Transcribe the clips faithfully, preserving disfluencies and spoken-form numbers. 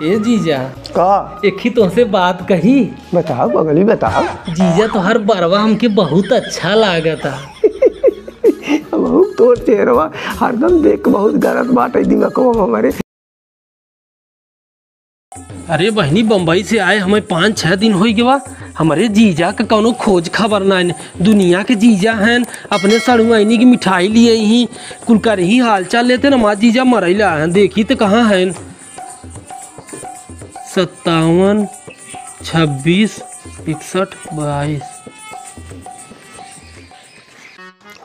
ए जीजा, का? एक ही तोहसे बात कही। बताओ पगली, बताओ। जीजा, तोहार बरवा हमके बहुत अच्छा लागता। अब हम तोर चेहरवा हरदम देख के बहुत गरत बाटे दिमागवा में हमरे। अरे बहिनी, बम्बई से आए हमें पाँच छह दिन होइ गवा, हमरे जीजा के कौनो खोज खबर नाइन। दुनिया के जीजा हैं, अपने सड़ुआइनी की मिठाई लिए ही, कुल करही हालचाल लेते न, हमार जीजा मरैला हैं, देखी त कहाँ हैं। सत्तावन, छब्बीस, इकसठ, बाईस।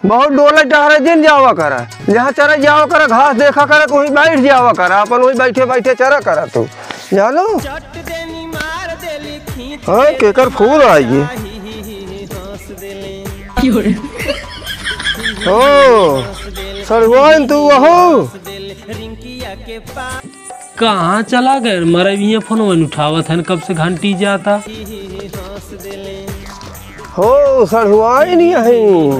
बहुत डोले टहरे जिन जावा करा, जहाँ चरे जावा करा, घास देखा करा, तो वहीं बैठ जावा करा, अपन वहीं बैठे बैठे चरा करा तू, जानो। हाँ, केकर फोन आई है? ओ, सड़ुआइन तू अहो। कहाँ चला गए? मरे भी ये फोन उठावत है, कब से घंटी जाता। हो, सड़ुआइन यहीं।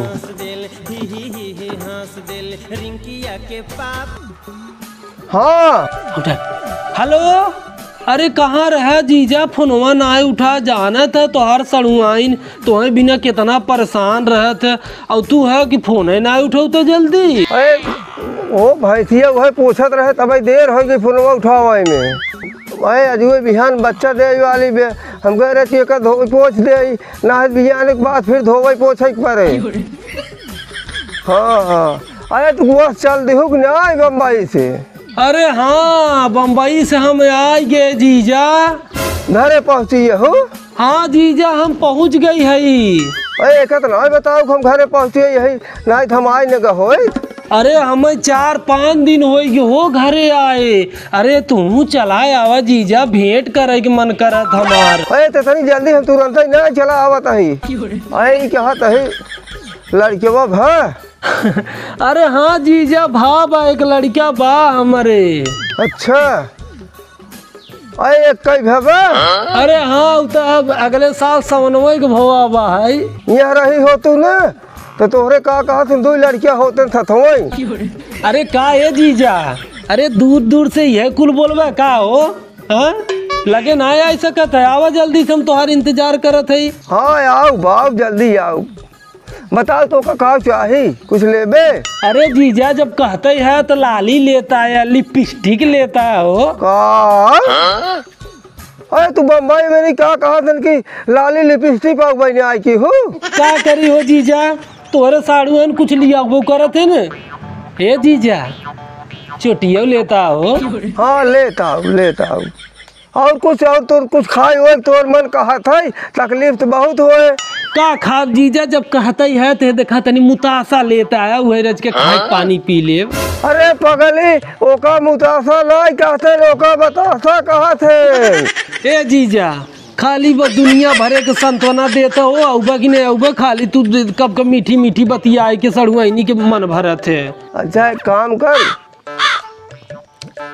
हाँ। उठा। हेलो, अरे कहाँ रहा जीजा, फोनवा नाय उठा, जानत है तोहार सड़ुआइन तोहे बिना कितना परेशान रहत है, और तू है कि फोने नाय उठाऊ तो जल्दी। अरे, ओ भैंसिया वह पूछत रहे, तब देर हो गई फोनवा उठावे में। अरे, अजुए बिहान बच्चा दे वाली बे, हम कह रहे तू एक धोई पोछ दे, ना है बिहान के बाद फिर धोवे पोछे के पड़े। हाँ, हाँ। अरे, तू बस चल दिहु कि ना बम्बई से? अरे हाँ, बम्बई से हम आइ गए जीजा। घरे पहुँची हो? हाँ जीजा, हम पहुँच गई हई। अरे, एक तो ना बताओ कि हम घरे पहुँची हई, नहीं तो हम आए न होइत। अरे, हमें चार पाँच दिन होइ गए हो घरे आए। अरे, तू चला आवा जीजा, भेंट करे के मन करत हमार। अरे, तो इतनी जल्दी हम तुरंत ही ना चला आवत हई। अरे, ई कहत हई, लड़के बाब, हाँ? अरे हाँ जीजा, भा बा, एक लड़का बा हमरे। अच्छा, अरे एक कई भा बा? अरे हाँ, उ त अब अगले साल सवनवे के भवा बा है। यहाँ रही हो तू ना, तो तोहरे का कहा तुम दो लड़कियाँ होते थथवई। अरे का ए जीजा, अरे दूर दूर से यह कुल बोलबा का हो? हाँ? लगे ना आ सकत है, आवा जल्दी से, हम तोहार इंतजार करत हई। हाँ, आउ बाबू, जल्दी आउ। बताओ, तोका का चाही? कुछ लेबे? अरे जीजा, जब कहते है तो लाली लेता है, लिपस्टिक लेता है हो। का? अरे तू बम्बई में नहीं का कहा थन कि लाली लिपस्टिक पाऊ बहने आई की हो? का करी हो जीजा, तोहरे साड़ू हन कुछ लिया वो करत है न। हे जीजा, चोटियो लेता हो? हाँ, लेता हूँ, लेता हूँ। और कुछ, और तोर कुछ खाए होए, तोर मन कहत है, तकलीफ तो बहुत होए। का खाब जीजा, जब कहत ही है, ते देखा तनी मुतासा लेता है, उहे रज के खाए पानी पी लेब। अरे पगली, ओका मुतासा नहीं कहते, ओका बतासा कहत है। ए जीजा, खाली बस दुनिया भरे के सांत्वना देता हो, अउबा कि नहीं अउबा, खाली तू कब कब मीठी मीठी बतियाए के सड़ुआइनी के मन भरत है। अच्छा, एक काम कर,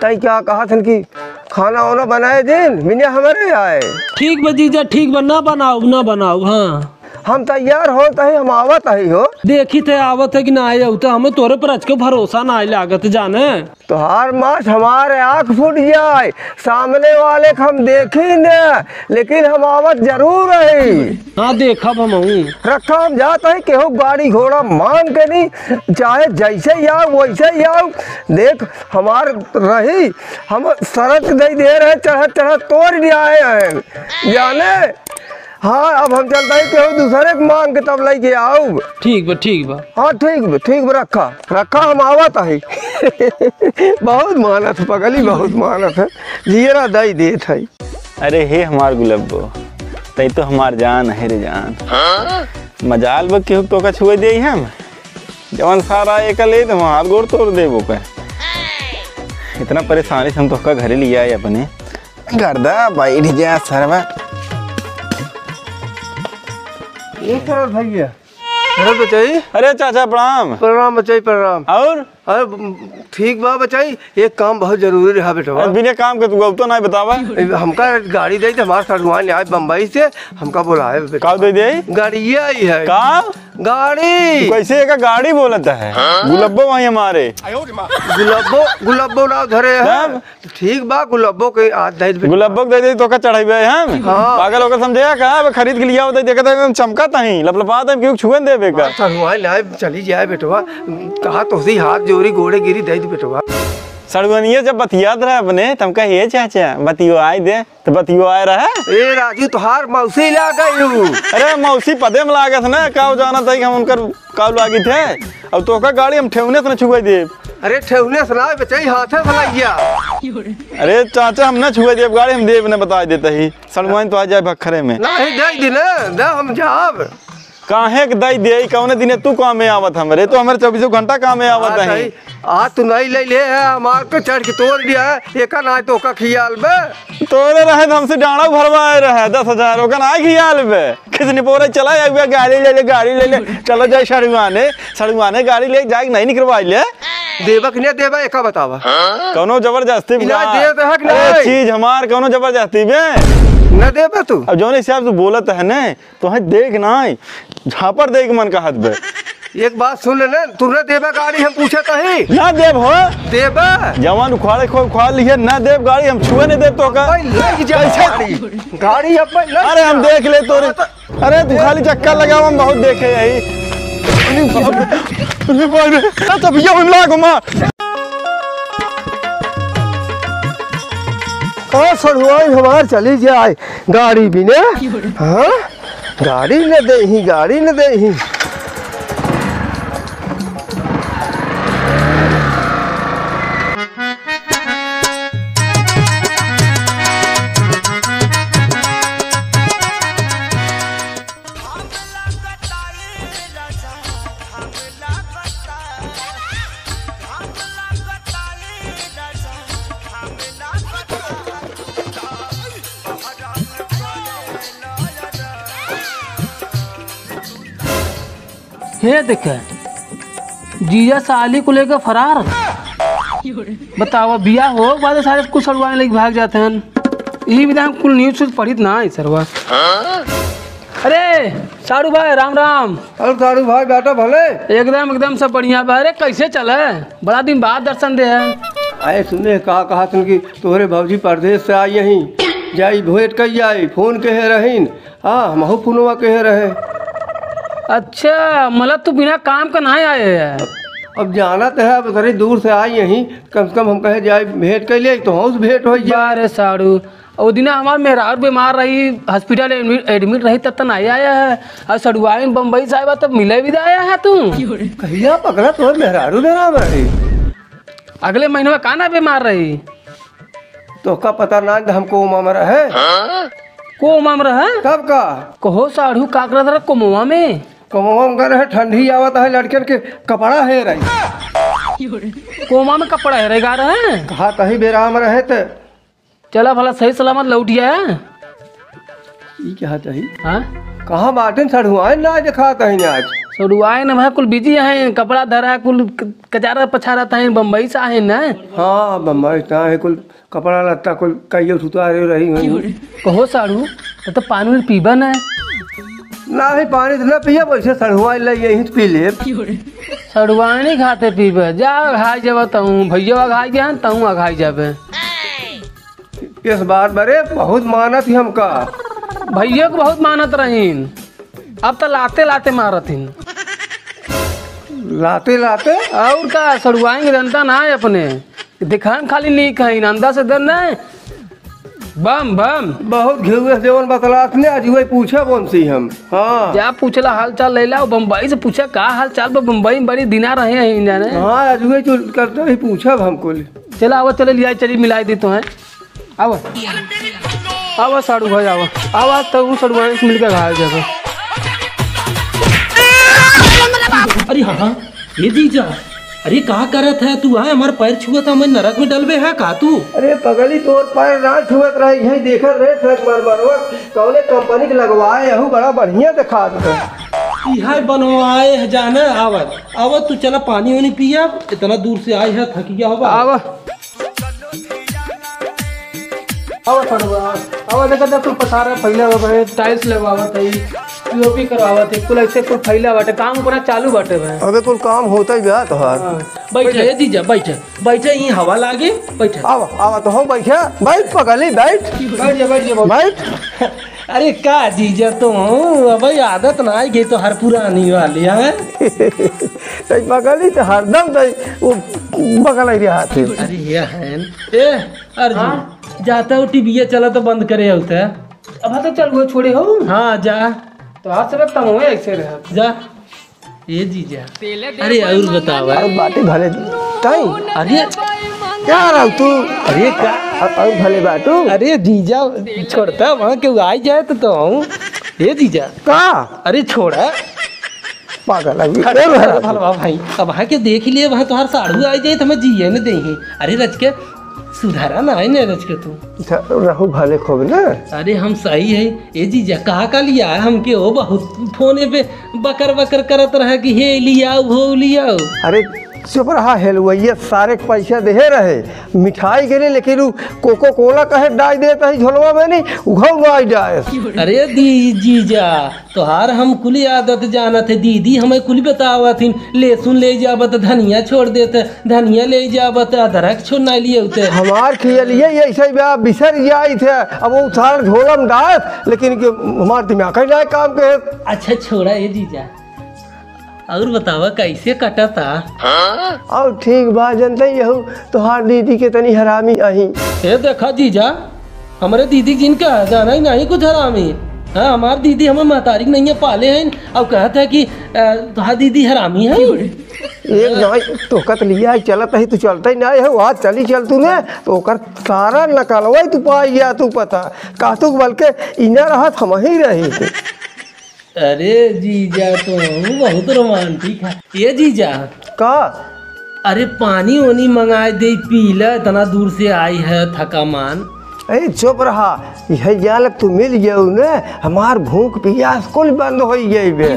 तई क्या कहत हन कि खाना वाना बनाए दिन, बिना हमरे आए। ठीक बा जीजा, ठीक बा, ना बनाउब, ना बनाउब, हाँ। हम तैयार हो, तही हम आवत ही हो। देखी थे आवत है कि ना आए, तो हमें तोरे पर आज के भरोसा ना आए लागत, जाने। तोहार मास हमारे आँख फूट जाए, सामने वाले के हम देखी न, लेकिन हम आवत जरूर है। हाँ, देखब हम हूँ। रखा हम जात है, केहू गाड़ी घोड़ा मांग के नहीं, चाहे जैसे ही आओ, वैसे ही आओ। देख, हमार रही, हम शरत दे दे रहे, चढ़त चढ़त तोड़ ले आए हैं, जाने। हाँ, अब हम चलता है, केहू दूसरे के मांग के तब लेके आओ। ठीक बा, ठीक बा। हाँ, ठीक बा, ठीक बा, रखा, रखा, हम आवत है। बहुत मानत है पगली, बहुत मानत है, जियरा दई देत है। अरे हे हमार गुलब्बो, तई तो हमार जान है रे जान। मजाल बा केहू तोका छुए देई हम। जवन सारा एका ले तो हमार गोड़ तोड़ देबो का। इतना परेशानी से हम तोका घरे लिया आए अपने। गर्दा बैठ जा सरवा। ये सरल भैया। सरल बचाई। अरे चाचा प्रणाम। प्रणाम बचाई, प्रणाम। और? अरे, ठीक बा बचाई, एक काम बहुत जरूरी रहा बेटवा। अरे, बिना काम के तू गौतो नाहीं बतावा। ए, हमका गाड़ी दे दे, हमार सड़ुआइन आए बम्बई से, हमका बोलाए बेटवा। का दे दे? गाड़िया आई है। का? गाड़ी। तू कैसे एका गाड़ी बोलत है? गुलब्बो वहीं हमारे। गुलब्बो, गुलब्बो नाव धरे है। तब? ठीक बा, गुलब्बो के आज दे दे। गुलब्बो के दे दे, तोका चढ़ाइबे हम? हाँ। पागल होकर समझे का? अब खरीद के लिया होता, देखत है, एकदम चमकत है, लपलपात है, क्यों छुए न देबे का? सड़ुआइन आए, चली जाए बेटवा, कहा तोहसे हाथ जोड़ी गोड़े गिरी, दे दे बेटवा। सड़ुआनिया जब बतियात रहे अपने, त हम कहे, "ए चाचा, बतियो आए दे।" त बतियो आए रहे। ए राजू, तोहार मौसी ला गई हूँ। अरे मौसी पदे में लागत ना, का जानत है कि हम उनकर काउ लागित है? अब तोहका गाड़ी हम ठेहुने से न छुए देब। अरे ठेहुने से ना बचाई, हाथे से लगिया। अरे चाचा, हम न छुए देब गाड़ी, हम देब न, बताइ देत ही। सड़ुआइन तो आ जाए भखरे में। नाहीं, दे दी ना, दे हम जाब। काहे के दे दे, कौने दिने तू काम में आवत हमरे, तो हमरे चौबीसों घंटा काम में आवत हाँ, है। सही। आज तू नहीं ले ले है, हमार के चढ़ के तोड़ दिया है, एका ना तोहका खियाल बे। तोरे रहे तो हमसे डांड़ा भरवाए रहे दस हजार, ओका ना खियाल बे। खिसनी पोरे चला जाए, गाड़ी ले ले, गाड़ी ले ले, चला जाए सड़ुआने, सड़ुआने गाड़ी ले जाए, नहीं निकलवाई ले। देबा कि नहीं देबा, एका बतावा। कौनो जबरदस्ती इलाज बा? देत है कि अरे नहीं? चीज हमार, कौनो जबरदस्ती बे? न देबा तू? अब जौन हिसाब से बोलत है ने, तोहे देख नाई, झापड़ देख मन कहत बे। एक बात सुन ले ना, तू न देबा गाड़ी, हम पूछत ही। ना देब हो। देबा? जवान उखाड़े को उखाड़ लिहे, ना देब गाड़ी, हम छुए नहीं देब तोहका। भाई, लग जा कैसे? गाड़ी। गाड़ी अब भाई लग अरे हम जा। देख ले तोरे। हाँ, तो अरे तू खाली चक्कर लगावा, हम बहुत देखे यही। अरे बाप रे। अरे बाप रे। अरे तो भैया, हम लाग मार। ओ सड़ुआइन हमार चली जाए गाड़ी बिना। हाँ? गाड़ी न देही, गाड़ी न देही। हे देखे, जीजा साली को लेके फरार। बतावा, बियाह हो बाद सारे कुछ सड़ुआइन लेके भाग जात हैं। ई विधा हम कुल news से पढ़ित ना है सरवा। अरे साड़ू भाई, राम राम। अरे साड़ू भाई, बेटा भले? एकदम, एकदम सब बढ़िया बा। अरे कैसे चले? बड़ा दिन बाद दर्शन दे है। अरे सुने, का कहा तुम कि तोहरे भौजी परदेस से आई यहीं, जाई भेंट कई जाई, फोन कहे रहीन। हाँ, हमहू फोनवा कहे रहे। अच्छा, मतलब तू बिना काम का नाहीं आए है? अब जानत है, अब तनी दूर से आई यहीं, कम से कम हम कहे जाई भेंट कई ले, तोहसे भेंट होइ जाए। बारे साड़ू, ओ दिना हमार मेहरारू बीमार रही, hospital admit, admit रही, तब त नाहीं आया है। और सड़ुआइन बम्बई से आया बा, तब मिले भी आया है तू। कहिया पगला तोहर मेहरारू बीमार रही? अगले महीनवा का ना बीमार रही? तोहका पता ना, हम कोमा में रहे। कोमा में रहे? तब का? कहो साढ़ू, का करत रहे कोमवा में? कोमवा में रहे, ठंडी आवत है, लड़कन के कपड़ा हेरे। कोमा में कपड़ा हेरे गा रहे? कहा तही बेराम रहे त। चला भला सही सलामत लौट आया। ई कहा तही? हाँ? कहाँ बाटेन सड़ुआइन ना देखात है आज? सड़ुआइन ना, कुल busy हैं, कपड़ा धरा, कुल क-, कचारा पछारत हैं, बम्बई से आए ना। हाँ, बम्बई से आए, कुल कपड़ा लत्ता कुल कहियो सुतारे रही हुई। कहो साढ़ू, त, त पानी उनी पीबा ना? नाहीं, पानी त ना पिया, वैसे सड़ुआइन ले यहीं से पी ले। सड़ुआइन ही खाते पीबे, जा अघाई जाबे तहूँ, भैया अघाई गया, तहूँ अघाई जाबे। इस बात बरे बहुत मानत ही हमका। भैया को बहुत मानत रहीन, अब त लाते लाते मारत हीन। लाते लाते? और का, सड़ुआइन के जनता ना है अपने, दिखान खाली नीक है, अंदर से दर ना है। बम बम। बहुत घेउए से जवन बतलात ने, आज वही पूछा बम से हम। हाँ। जा पूछला हाल चाल ले ला, बम्बई से पूछा का हाल चाल बा, बम्बई में बड़ी दिना रहे हैं जाने। हाँ, आज वही चल करता ही पूछा हमको ले। चला आवा, चले लिया, चली मिलाई दी तो है। आवा। आवा साड़ू भाई, आवा। आवा, तब उ सड़ुआइन से मिलके घायल जाबे। अरे हाँ, हाँ, ये जीजा, अरे का करत है तू? आए हमार पैर छुअत है, मैं नरक में डलबे है का तू? अरे पगली, तोर पैर ना छुअत रही है, देखत रहे संगमरमरवा कौने कंपनी के लगवाए हूँ, बड़ा बढ़िया दिखात है। इहाँ बनवाए है जाना, आवा, आवा, तू चला पानी वानी पिया, इतना दूर से आए है, थक गया होगा। आवा। आवा सड़वा, आवा, देखा, देख, कुल पसारा फैला हुआ है, tiles लगवावत है, P O P करवावत है, कुल ऐसे कुल फैला बाटे, काम पूरा चालू बाटे भाई। अबे कुल काम होता ही बा तोहार। हाँ, बैठे, बैठे। ए जीजा, बैठे, बैठे, ई हवा लागे, बैठे। आवा, आवा, तो हम बैठे, बैठ पगली, बैठ। बैठ जा, बैठ जा, बैठ। बैठ। अरे का जीजा, तो अबे आदत ना आई गई तो हर पुरानी वाली है। तई पगली तो हरदम तई वो बगल ही रहा थे। अरे ये है न। ए अर्जुन, हाँ? जाता हो टीवीए चला तो बंद करे होता है। अब तो चल वो छोड़े हो। हाँ जा। तो आज से तम हुए ऐसे रहे। जा। ए जीजा, अरे और बतावा। अरे बाटे भले ताई। अरे क्या रहा तू? अरे का? अ-, और भले बाटू। अरे जीजा, छोड़ता वहाँ के आई जाए तो, तो हूँ। ए जीजा। का? अरे छोड़ा। पागल है। अरे ए भला भलवा भाई, अब वहाँ के देख लिए, वहाँ तोहार साढ़ू आई जाए तो हमें जिए न देही। अरे रच के सुधारा ना है ना रच के तू। अच्छा, रहू भले खूब ना। अरे हम सही है। ए जीजा, कहा का लिया है हमके? ओ बहुत फोने पे बकर बकर करत रहा कि हे लियाओ, हो लियाओ। अरे चुप रहा, हेलवैया सारे के पैसा देहे रहे मिठाई के लिए, लेकिन उ कोको कोला कहे डाई देत है झोलवा में, नहीं उघाऊ गाय डाय। अरे दी जीजा, तोहार हम कुली आदत जानत है, दीदी हमें कुली बतावत हिन, लहसुन ले जाबत, धनिया छोड़ देत, धनिया ले जाबत, अदरक छोड़ ना लिए होते। हमार खियलिए ऐसे बा, बिसर जाई थे, अब वो उथार झोलम डाल, लेकिन के हमार दिमाग ही ना काम के। अच्छा छोड़ा ए जीजा, और बतावा कैसे कटता? और ठीक बा, जनते ही हूँ, तोहार दीदी के तनी हरामी अही। ए देखा जीजा, हमरे दीदी जिनका जाना ही नहीं कुछ हरामी। हाँ, हमार दीदी हमें महतारी के नहीं पाले हैं, अब कहत है कि अ, तोहार दीदी हरामी है। एक जाई तोहका त लिया चलत ही, तू चलता ही ना है, आज चली चल तू ने, तो ओकर सारा नकलवा ही तू पाई गया, तू पता। का तू बल्कि इना रहत हम ही रही। अरे जीजा, तो बहुत रोमांटिक है। ए जीजा। का? अरे पानी ओनी मंगाए दे, पी ले, इतना दूर से आई है थका मान। अरे चुप रहा, यह जालक तू मिल गयो ने, हमार भूख पियास कुल बंद होई गई बे।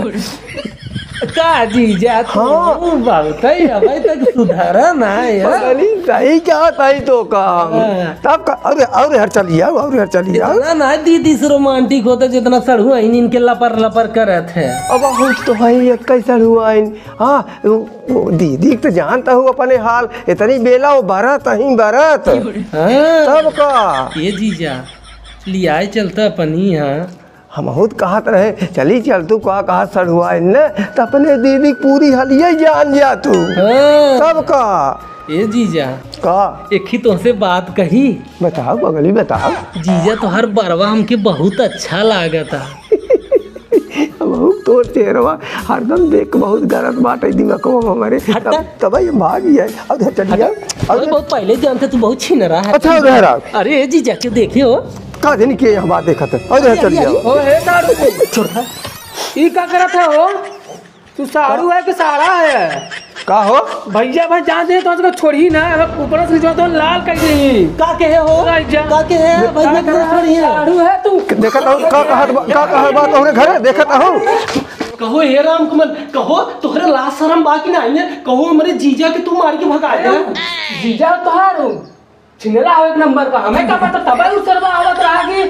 का जीजा, तू हाँ। बहुत ही अबे तक सुधारा ना है यार। पगली सही क्या ताई तो काम। हाँ। तब का, अरे, अरे हर चली आओ, अरे हर चली आओ। इतना ना दीदी से रोमांटिक होता जितना सड़ुआइन इनके लपर लपर करत है। अब हम तो है एक ही सड़ुआइन। हाँ, वो, वो दीदी तो जानता हूँ अपने हाल, इतनी बेला वो बरत ही बरत। हाँ। तब का? ए जीजा, लियाए चलता अपनी यहाँ। हम बहुत कहत रहे, चली चल तू का कहा सड़ुआइन ने, त अपने दीदी के पूरी हलिया जान जा तू। हाँ। तब का? ए जीजा। का? एक ही तोहसे बात कही। बताओ पगली, बताओ। जीजा तोहर बरवा हमके बहुत अच्छा लागता। अब हम तोर चेहरवा हरदम देख के बहुत गरत बाटे दिमागवा में हमरे। हट। तब, तब हम भाग गए। अब चलिए। हट। अब अरे बहुत पहले जानते तू बहुत छिनरा है। अच्छा, उधर आओ। अरे ए जीजा के देखे हो। का दिन के हम बात देखत है। और उधर चलिए। ओ, हे साढ़ू। छोड़। ई का करत है हो? तू साढ़ू है कि साढ़ा है? का हो? भैया भाई जान दे तो छोड़ी ना, अब ऊपर से जो तो लाल कर दे। का कहे हो? अरे जा। का कहे है? भैया का करत छोड़ी है? साढ़ू है तू। देखत हो, का कहत बा, का कहत बा तोहरे घरे? देखत हो? कहो हे राम कमल, कहो तोहरे लाज शरम बा कि नाही है? कहो हमरे जीजा के तू मार के भगा दे। जीजा तोहार हो? छिनरा हो एक नंबर का, हमें का पता तब उ सरवा आवत रहा कि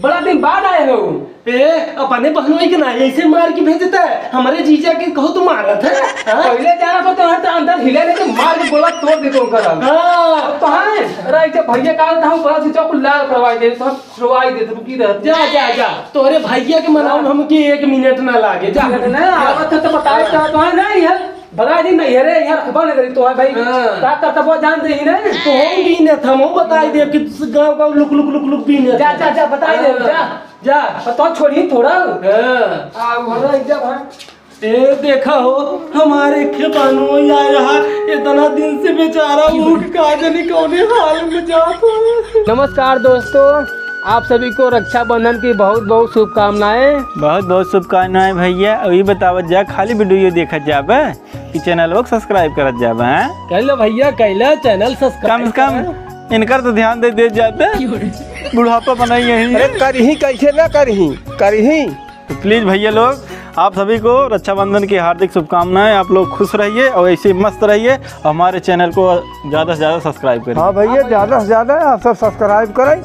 बड़ा दिन बाद आए हो। ए, अपने बहनोई के ना ऐसे मार के भेजता है, हमारे जीजा के कहो तू मारत है, हाँ? पहले जाना तो तोहर तो अंदर हिले नहीं तो मार के गोला तोड़ देते उनका रंग। हाँ। अब तो हाँ, अरे जब भैया का था बड़ा से चौक लाल करवाई दे, तो हम छुड़वाई दे, रुकी रह। जा, जा, जा, तोरे भैया के मनाओ में हमके एक मिनट ना लागे, जा। ना, आवत है तो बताए, तो, तो है नहीं है। भगा दी नहीं, अरे यार, खबर नहीं करी तो है भाई। हाँ। का करता वो जान दे ही नहीं। तो हम भी न था, हम बताई देब कि गाँव गाँव लुक लुक लुक लुक भी न जा, था। जा, जा, बताई दे, हाँ। जा। जा। और तो छोड़ी थोड़ा। हाँ। आ, वरना इज्जत है। ए, देखा हो, हमारे खेबानो आया रहा, इतना दिन से बेचारा उठ का जाने कौने हाल में जात हो। नमस्कार दोस्तों, आप सभी को रक्षाबंधन की बहुत बहुत शुभकामनाएं। बहुत बहुत शुभकामनाएं भैया। अभी बतावत जा, खाली video देखत जाबे। ई channel को subscribe करत जाबे, हैं? कैला भैया, कैला channel subscribe कम से कम करा। इनकर तो ध्यान दे, दे जाते। बुढ़ापा बनाई यही। अरे करही, कैसे ना करही, करही। तो please भैया लोग, आप सभी को रक्षाबंधन की हार्दिक शुभकामनाएं। आप लोग खुश रहिए और ऐसे ही मस्त रहिए। हमारे चैनल को ज़्यादा से ज़्यादा सब्सक्राइब करें। हाँ भैया, ज़्यादा से ज़्यादा आप सब सब्सक्राइब करें।